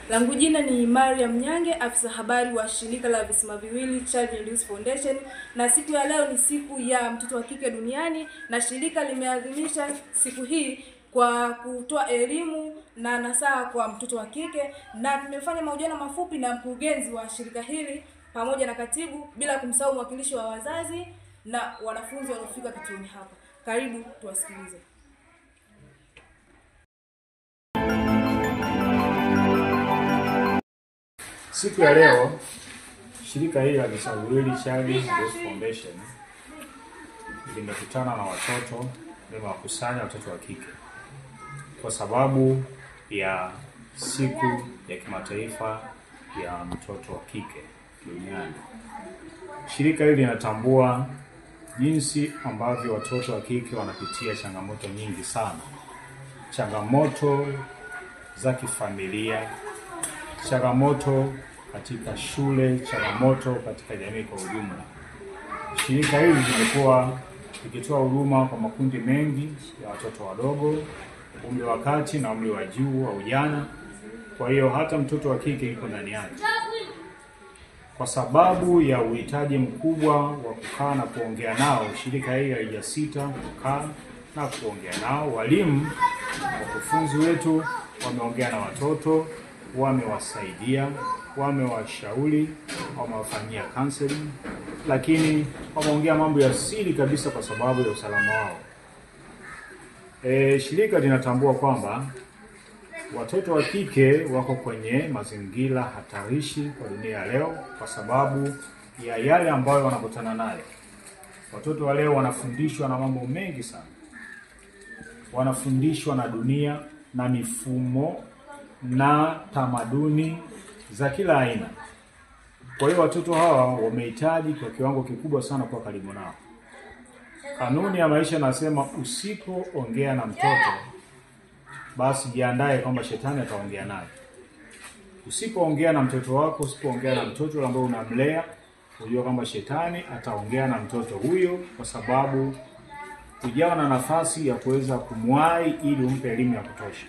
Langu jina ni Mariam Nyange, afisa habari wa shirika la Visima Viwili Child and Youth Foundation, na siku ya leo ni siku ya mtoto wa kike duniani, na shirika limeadhimisha siku hii kwa kutoa elimu na nasaha kwa mtoto wa kike, na tumefanya mahojiano mafupi na mkurugenzi wa shirika hili pamoja na katibu, bila kumsahau mwakilishi wa wazazi na wanafunzi waliofika kituoni hapa. Karibu tuwasikilize. Siku ya leo shirika hili la Visima Viwili Child and Youth Foundation limekutana na watoto, limewakusanya watoto wa kike kwa sababu ya siku ya kimataifa ya mtoto wa kike duniani. Shirika hili linatambua jinsi ambavyo watoto wa kike wanapitia changamoto nyingi sana. Changamoto za kifamilia, changamoto katika shule, changamoto katika jamii kwa ujumla. Shirika hili limekuwa likitoa huduma kwa makundi mengi ya watoto wadogo, umri wa kati na umri wa juu wa ujana. Kwa hiyo hata mtoto wa kike yuko ndani yake. Kwa sababu ya uhitaji mkubwa wa kukaa na kuongea nao, shirika hili halijasita kukaa na kuongea nao. Walimu, wakufunzi wetu wameongea na watoto, wamewasaidia, wamewashauri, wamewafanyia counseling, lakini wameongea mambo ya siri kabisa kwa sababu ya usalama wao. Shirika linatambua kwamba watoto wa kike wako kwenye mazingira hatarishi kwa dunia ya leo kwa sababu ya yale ambayo wanakutana nayo. Watoto wa leo wanafundishwa na mambo mengi sana. Wanafundishwa na dunia na mifumo na tamaduni za kila aina. Kwa hiyo watoto hawa wamehitaji kwa kiwango kikubwa sana kwa karibu nao. Kanuni ya maisha nasema usipoongea na mtoto, basi jiandae kwamba shetani ataongea naye. Usipoongea na mtoto wako, usipoongea na mtoto ambaye unamlea, unajua kwamba shetani ataongea na mtoto huyo, kwa sababu hujawa na nafasi ya kuweza kumwai ili umpe elimu ya kutosha.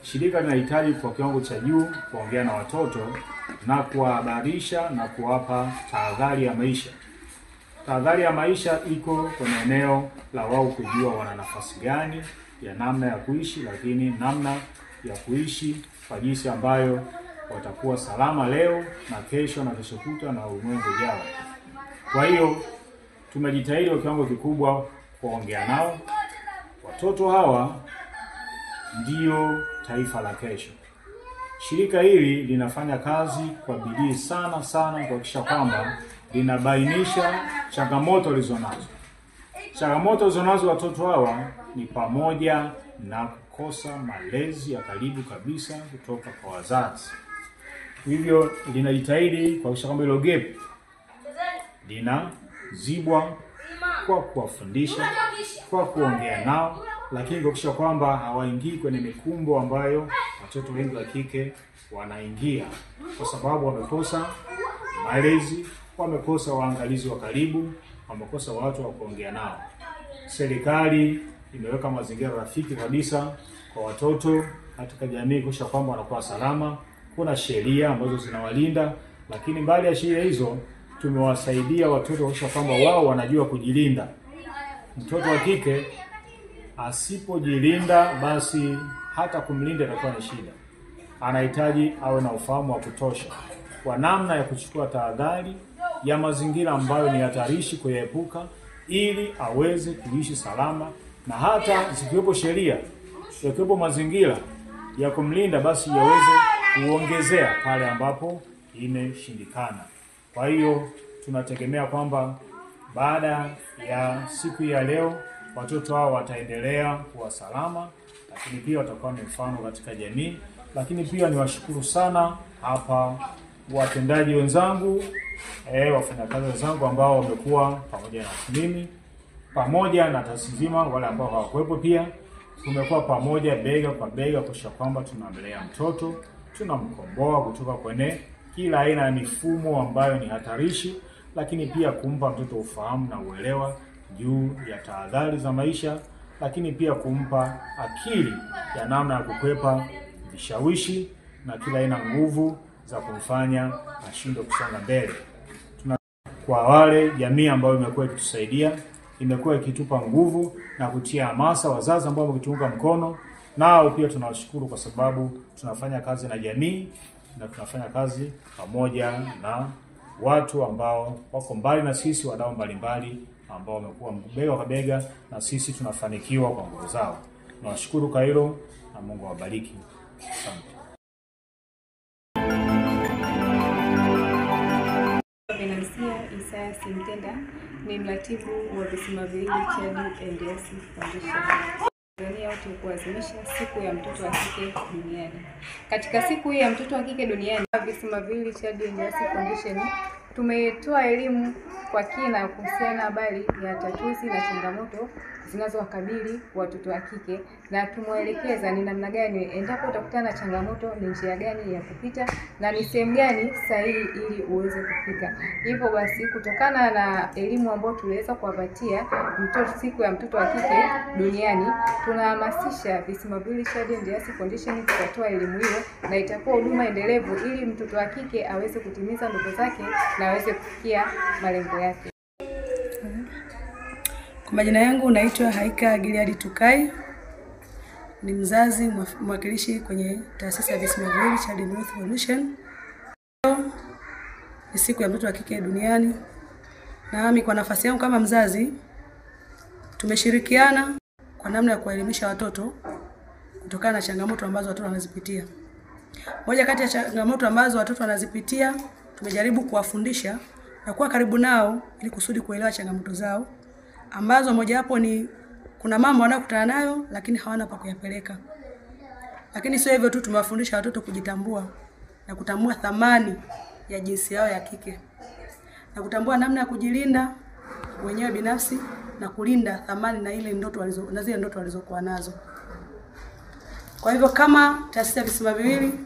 Shirika linahitaji kwa kiwango cha juu kuongea na watoto na kuwahabarisha na kuwapa tahadhari ya maisha. Tahadhari ya maisha iko kwenye eneo la wao kujua wana nafasi gani ya namna ya kuishi, lakini namna ya kuishi kwa jinsi ambayo watakuwa salama leo na kesho na kesho kutwa na ulimwengu ujao. Kwa hiyo tumejitahidi kwa kiwango kikubwa kuongea nao. Watoto hawa ndio taifa la kesho. Shirika hili linafanya kazi kwa bidii sana sana kuhakikisha kwamba linabainisha changamoto walizonazo. Changamoto walizonazo watoto hawa ni pamoja na kukosa malezi ya karibu kabisa kutoka kwa wazazi. Hivyo linajitahidi kuhakikisha kwamba hilo gap linazibwa kwa kuwafundisha, kwa kuongea nao, lakini kuhakikisha kwamba hawaingii kwenye mikumbo ambayo watoto wengi wa kike wanaingia kwa sababu wamekosa malezi, wamekosa waangalizi wa karibu, wamekosa watu wa kuongea nao. Serikali imeweka mazingira rafiki kabisa kwa watoto katika jamii kuhakikisha kwamba wanakuwa salama. Kuna sheria ambazo zinawalinda, lakini mbali ya sheria hizo tumewasaidia watoto kuhakikisha kwamba wao wanajua kujilinda. Mtoto wa kike asipojilinda, basi hata kumlinda itakuwa ni shida. Anahitaji awe na ufahamu wa kutosha kwa namna ya kuchukua tahadhari ya mazingira ambayo ni hatarishi kuyaepuka, ili aweze kuishi salama, na hata zikiwepo sheria, yakiwepo mazingira ya kumlinda, basi yaweze kuongezea pale ambapo imeshindikana. Kwa hiyo tunategemea kwamba baada ya siku ya leo watoto hao wataendelea kuwa salama, lakini pia watakuwa ni mfano katika jamii. Lakini pia niwashukuru sana hapa watendaji wenzangu, wafanyakazi wenzangu ambao wamekuwa pamoja na mimi, pamoja na taasisi nzima, wale ambao hawakuwepo pia tumekuwa pamoja bega kwa bega kuhakikisha kwamba tunamlea mtoto, tunamkomboa kutoka kwenye kila aina ya mifumo ambayo ni hatarishi, lakini pia kumpa mtoto ufahamu na uelewa juu ya tahadhari za maisha, lakini pia kumpa akili ya namna ya kukwepa vishawishi na kila aina nguvu za kumfanya ashindwe kusonga mbele. Kwa wale jamii ambayo imekuwa ikitusaidia, imekuwa ikitupa nguvu na kutia hamasa, wazazi ambao wametuunga mkono, nao pia tunawashukuru kwa sababu tunafanya kazi na jamii na tunafanya kazi pamoja na watu ambao wako mbali na sisi, wadau mbalimbali ambao wamekuwa bega kwa bega na sisi, tunafanikiwa kwa nguvu zao. Tunawashukuru kwa hilo na Mungu awabariki. Asante. Venansia Isaya Simtenda ni mratibu wa Visima Viwili Child and Youth Foundation. Tanzania wote kuadhimisha siku ya mtoto wa kike duniani. Katika siku hii ya mtoto wa kike duniani, Visima Viwili Child and Youth Foundation tumetoa elimu kwa kina kuhusiana habari ya tatuzi na changamoto zinazowakabili watoto wa kike, na tumwelekeza ni namna gani endapo utakutana na changamoto ni njia gani ya kupita na ni sehemu gani sahihi ili uweze kufika. Hivyo basi, kutokana na elimu ambayo tuliweza kuwapatia mtoto siku ya mtoto wa kike duniani, tunahamasisha Visima Viwili Child and Youth Foundation tutatoa elimu hiyo na itakuwa huduma endelevu ili mtoto wa kike aweze kutimiza ndoto zake na aweze kufikia malengo yake. Kwa majina yangu naitwa Haika Gilead Tukai, ni mzazi mwakilishi kwenye taasisi ya Visima Viwili Child and Youth Foundation. Ni siku ya mtoto wa kike duniani, nami kwa nafasi yangu kama mzazi tumeshirikiana kwa namna ya kuwaelimisha watoto kutokana na changamoto ambazo watoto wanazipitia. Moja kati ya changamoto ambazo watoto wanazipitia, tumejaribu kuwafundisha na kuwa karibu nao ili kusudi kuelewa changamoto zao, ambazo mojawapo ni kuna mambo wanayokutana nayo lakini hawana pa kuyapeleka. Lakini sio hivyo tu, tumewafundisha watoto kujitambua na kutambua thamani ya jinsi yao ya kike na kutambua namna ya kujilinda wenyewe binafsi na kulinda thamani na ile ndoto walizo na zile ndoto walizokuwa nazo. Kwa hivyo kama taasisi ya Visima Viwili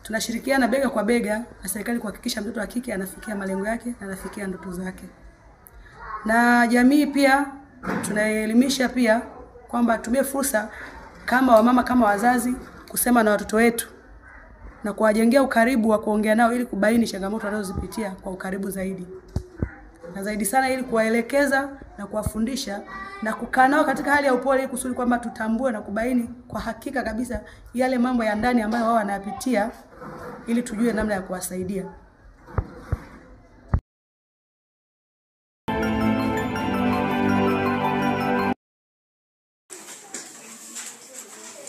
tunashirikiana bega kwa bega na serikali kuhakikisha mtoto wa kike anafikia malengo yake na anafikia ndoto zake. Na jamii pia tunaelimisha pia kwamba tumie fursa kama wamama, kama wazazi, kusema na watoto wetu na kuwajengea ukaribu wa kuongea nao ili kubaini changamoto wanazozipitia kwa ukaribu zaidi. Na zaidi sana ili kuwaelekeza na kuwafundisha na kukaa nao katika hali ya upole ili kusudi kwamba tutambue na kubaini kwa hakika kabisa yale mambo ya ndani ambayo wao wanayapitia ili tujue namna ya kuwasaidia.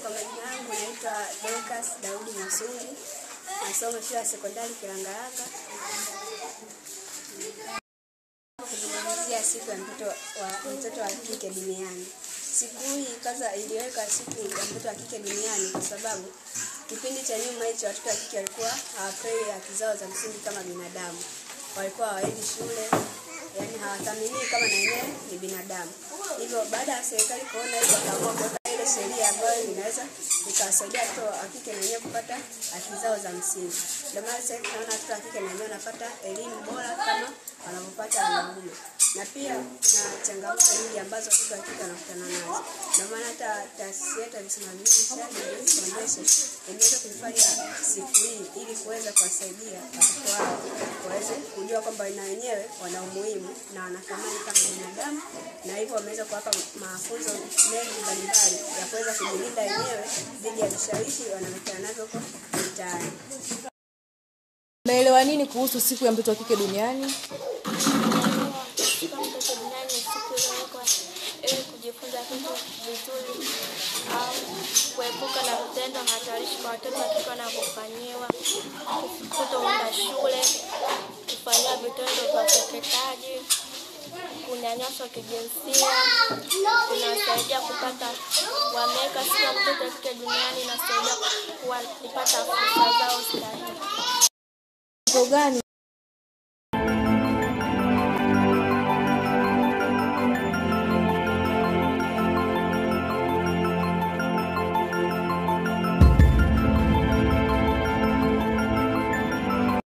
Kwa majina yangu naitwa Dorcas Daudi Masungi, nasoma shule ya sekondari Kilangalanga. Kuzungumzia siku ya mtoto wa kike duniani. Siku hii kwanza iliweka siku ya mtoto wa kike duniani kwa sababu kipindi cha nyuma hicho watoto wa kike walikuwa hawapewi haki zao za msingi kama binadamu. Walikuwa hawaendi shule, yani hawathaminiwi kama na wenyewe ni binadamu. Hivyo baada ya serikali kuona hivyo, wakaamua kuweka ile sheria ambayo inaweza ikawasaidia watoto wa kike na wenyewe kupata haki zao za msingi. Ndio maana sasa tunaona watoto wa kike na wenyewe wanapata elimu bora kama wanavyopata wanaume. Na pia kuna changamoto nyingi ambazo watoto wa kike wanakutana nazo. Ndio maana hata taasisi yetu ya Visima Viwili Child and Youth Foundation imeweza kuifanya siku hii ili kuweza kuwasaidia watoto wao waweze kujua kwamba na wenyewe wana umuhimu na wana thamani kama binadamu, na hivyo wameweza kuwapa mafunzo mengi mbalimbali ya kuweza kujilinda wenyewe dhidi ya vishawishi wanavyokutana navyo huko mitaani. Unaelewa nini kuhusu siku ya mtoto wa kike duniani? Siku ya mtoto duniani ni siku iliyowekwa ili kujifunza vitu vizuri au kuepuka na vitendo hatarishi kwa watoto wa kike wanavyofanyiwa, kutoenda shule, kufanyiwa vitendo vya ukeketaji, kunyanyaswa kijinsia. Inasaidia kupata, wameweka siku ya mtoto wa kike duniani inasaidia kupata fursa zao stahili. Gani